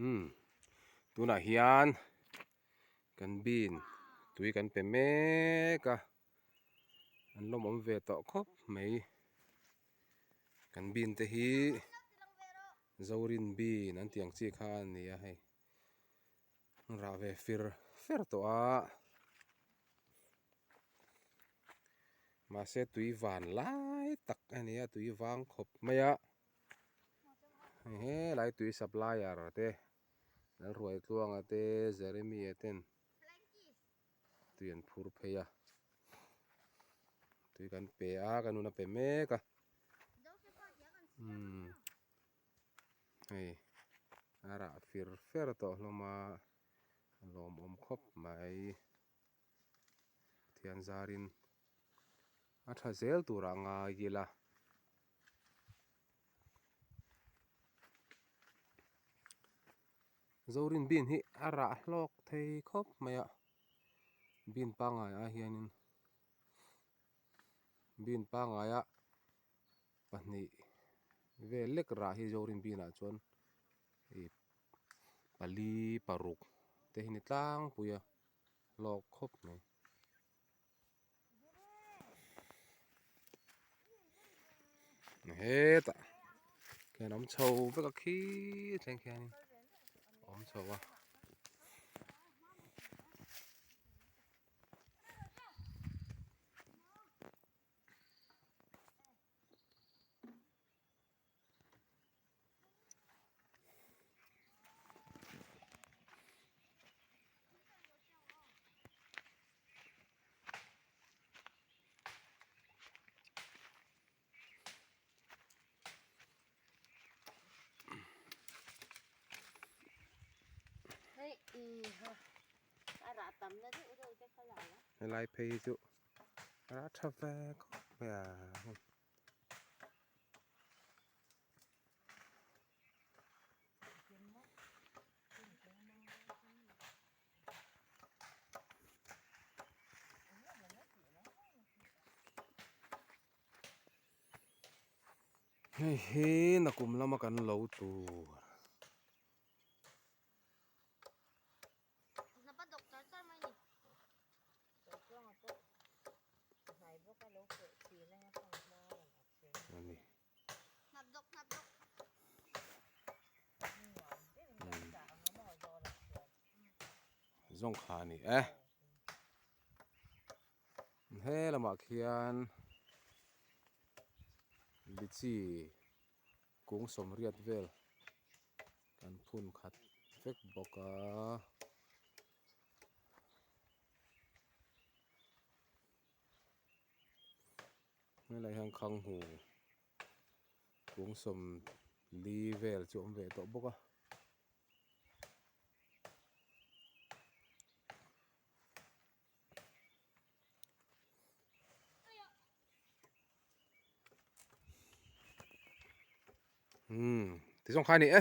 Umm tunah hian kan bean tui kan pe mek a an lawmawm ve tawh khawp mai kan bean te hi zorin bean an tih ang chi kha a ni a hei rah ve fir fer tawh a mahse tui van lai tak a ni a tui vang khawp mai a. Hei helai tui supplier te Lalruaitluanga te Jeremy-a ten tui an phur phei a tui kan pe a ka nun a pe mek a umm hei a rah fir fer tawh hlawm a a lawmawm khawp mai Pathian zarin a tha zel turah ngai ila. Zorin bean hi a rah hlawk thei khawp mai a bean pangngai ah hianin bean pangngai ah pahnih vel lek rah hi zorin bean ah chuan ih pali paruk te hi ni tlangpui a hlawk khawp mai. Hetah khian awm chho vek a khi thleng khianin awm chho a. Helai phei hi chu a rah tha ve khawp mai a. Hei hi nakum lama kan lo tur. Ani. Zawng kha a ni e. He lamah khian lichi kung sawmriat vel kan phun khat vek bawk a. Helai hian khanghu kung sawmli vel chu a awm ve tawh bawk a. Umm ti zawng kha a ni e.